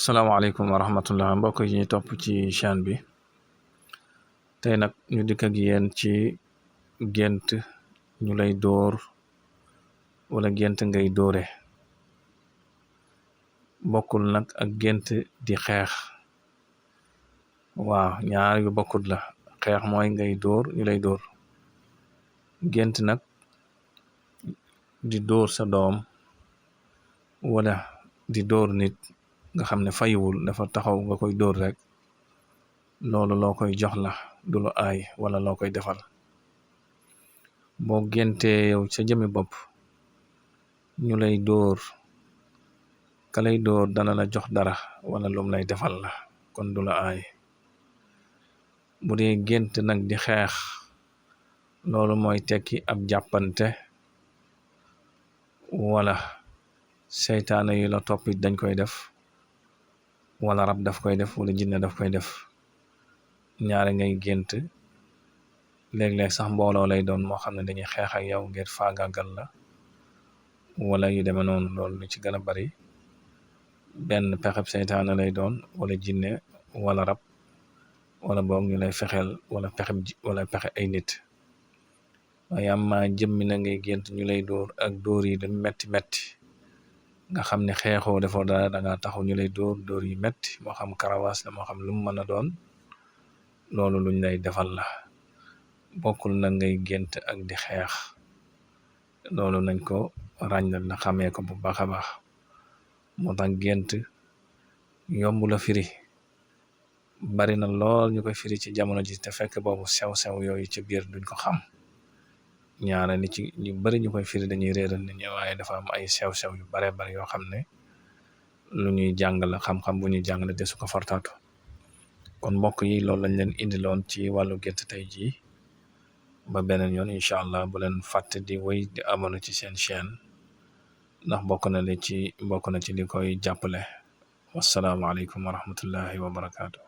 salaamaaleykum wa rahmatullah mbokk yi ñu topp ci chaîne bi tey nag ñu dikk ak yéen ci gént ñu lay dóor wala gént ngay dóore bokkul nag ak gént di xeex. waaw ñaar yu bokkut la. xeex mooy ngay dóor ñu lay dóor. gént nag di dóor sa doom wala di dóor nit nga xam ne fayiwul dafa taxaw nga koy dóor rek loolu loo koy jox la du lu aay wala loo koy defal. boo géntee yow sa jëmi bopp ñu lay dóor ka lay dóor dana la jox dara wala lum lay defal la kon du la aay. bu dee gént nag di xeex loolu mooy tekki ab jàppante wala seytaane yu la toppit dañ koy def wala rab daf koy def wala jinne daf koy def. ñaare ngay gént léeg-léeg sax mbooloo lay doon moo xam ne dañuy xeex ak yow ngir faagaagal la wala yu demee noonu. loolu lu ci gën a bari benn pexeb seytaane lay doon wala jinne wala rab wala boog ñu lay fexeel wala pexe ay nit. waaye amma jëmmi na ngay gént ñu lay dóor ak dóor yi du metti nga xam ne xeexoo defoo dara danga taxaw ñu lay dóor yi metti moo xam karawaas la moo xam lu mu mën a doon loolu luñ lay defal la bokkul na ngay gént ak di xeex. loolu nañ ko ràññal na xamee ko bu baax a baax. moo tax gént yomb la firi bari na lool ñu koy firi ci jamono ji te fekk boobu sew-sew yooyu ci biir duñ ko xam. ñaara ni ci ñu bari ñu koy firi dañuy réeral nit ñi waaye dafa am ay sew-sew yu bare bari yoo xam ne lu ñuy jàng la xam-xam bu ñuy jàng la desu ko fortaatu. kon mbokk yi loolu lañ leen indiloon ci wàllu gént tey jii ba beneen yoon incha allah bu leen fàtte di wéy di abonné ci seen chaîne ndax bokk na ci li koy jàppale. wassalaamu aleykum wa rahmatullahi wa barakaatu.